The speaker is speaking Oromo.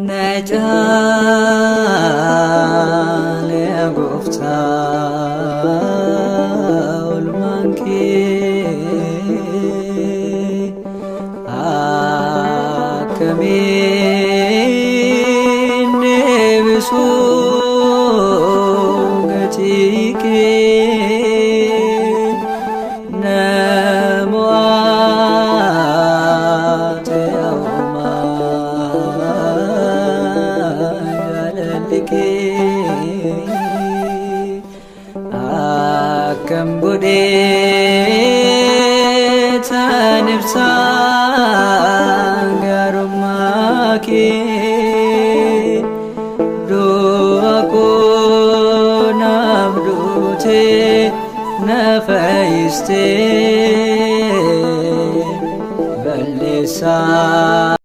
Na caale gooftaa oolmaan kee, akkamiin deebisuu gatii kee? Namoota uumaa jaalalli kee, akkam godhee tan ibsaa gaarummaa kee? Du'a koo naaf duutee na fayyistee, balleessaa